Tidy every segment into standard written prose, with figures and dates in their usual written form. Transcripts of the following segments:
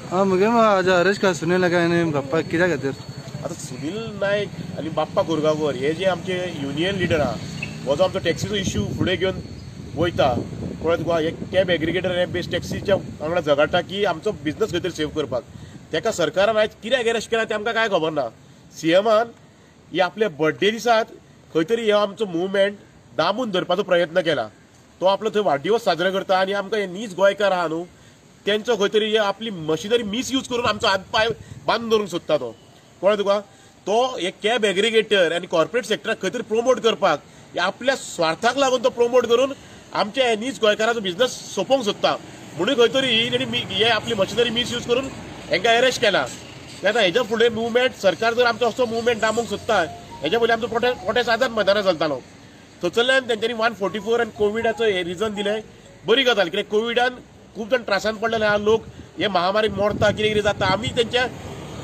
आं मुगे आज अरेस्ट केला सुनील नायक आनी बाप्पा कित्या खातीर? आतां सुनील नायक आनी बाप्पा कोरगांवकर हे जे आमचे युनियन लिडर आहा, हो जो आमचो टॅक्सीचो इश्यू फुडें घेवन वयता, कळ्ळें तुका, हे कॅब एग्रिगेटर हे बेस्ट टॅक्सीच्या वांगडा झगडटा की आमचो बिजनस खंय तरी सेव करपाक. तेका सरकारान आयज कित्याक अरेस्ट केला तें आमकां कांय खबर ना. सीएमान ही आपल्या बर्थडे दिसात खंय तरी हो आमचो मुवमेंट दामून धरपाचो प्रयत्न केला. तो आपलो थंय वाडदिवस साजरो करता आनी आमकां हे नीज गोंयकार आहा न्हू तेंचो खंय तरी आपली मशिनरी मिसयूज करून आमचो हात पांय बांदून दवरूंक सोदता तो, कळ्ळें तुका. तो हे कॅब एग्रिगेटर आनी कॉर्पोरेट सेक्टराक खंय तरी प्रोमोट करपाक आपल्या स्वार्थाक लागून तो प्रोमोट करून आमच्या नीज गोंयकाराचो बिजनस सोंपोवंक सोदता. म्हणून खंय तरी ही तेणी हे आपली मशिनरी मिसयूज करून हेंकां अरेस्ट केला. आतां हेज्या फुडें मुवमेंट सरकार जर आमचो असो मुवमेंट दामूंक सोदता, हेज्या पयलीं आमचो प्रोटेस्ट आझाद मैदानार चलतालो. थंयसरल्यान तेंच्यांनी 144 आनी कोविडाचो हे रिजन दिलें, बरी गजाल, कित्याक कोविडान खूब जाण त्रासान पडलेले आहा, लोक हे महामारीक मरता, कितें कितें जाता. आमी तेंच्या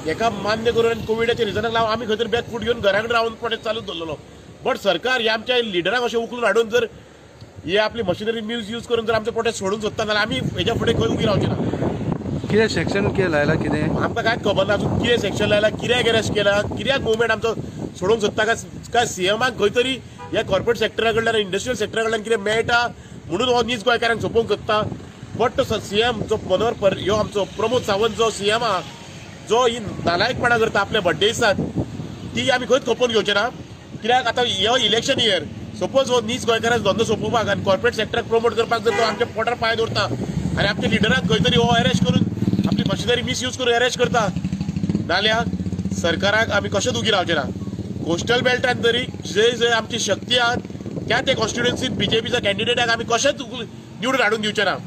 हेका मान्य करून आनी कोविडाच्या रिजनाक लागून आमी खंय तरी बॅक फूट घेवन घरा कडेन रावन प्रोटेस्ट चालूच दवरलेलो. बट सरकार हे आमच्या लिडरांक अशें उखलून हाडून जर हे आपली मशिनरी मिसयूज करून जर आमचे प्रोटेस्ट सोडूंक सोदता जाल्यार आमी हेज्या फुडें खंय उबी रावचे ना. कितें सेक्शन कितें लायला कितें आमकां कांयच खबर ना अजून, कितें सेक्शन लायला, कित्याक अरेस्ट केला, कित्याक मुवमेंट आमचो सोडूंक सोदता. काय सीएमाक खंय तरी ह्या कॉर्पोरेट सेक्टरा कडल्यान इंडस्ट्रियल सेक्टरा कडल्यान कितें मेळटा म्हणून हो नीज गोंयकारांक सोंपोवंक सोदता. बट तो सीएम जो मनोहर ह्यो आमचो प्रमोद सावंत जो सीएम आहा, जो ही नालायकपणां करता आपल्या बड्डे दिसात, ती आमी खंयच खपोवन घेवचे ना. कित्याक आतां हो इलेक्शन इयर, सपोज हो नीज गोंयकारांचो धंदो सोंपोवपाक आनी कॉर्पोरेट सेक्टराक प्रोमोट करपाक जर तो आमच्या पोटार पांय दवरता आनी आमच्या लिडरांक खंय तरी हो अरेस्ट करून आपली मशिनरी मिसयूज करून अरेस्ट करता जाल्यार सरकाराक आमी कशेंच उगी रावचे ना. कोस्टल बेल्टान तरी जे जे आमची शक्ती आहात त्या ते कॉन्स्टिट्युएन्सीन बीजेपीच्या कॅन्डिडेटाक आमी कशेंच निवडून हाडून दिवचे ना.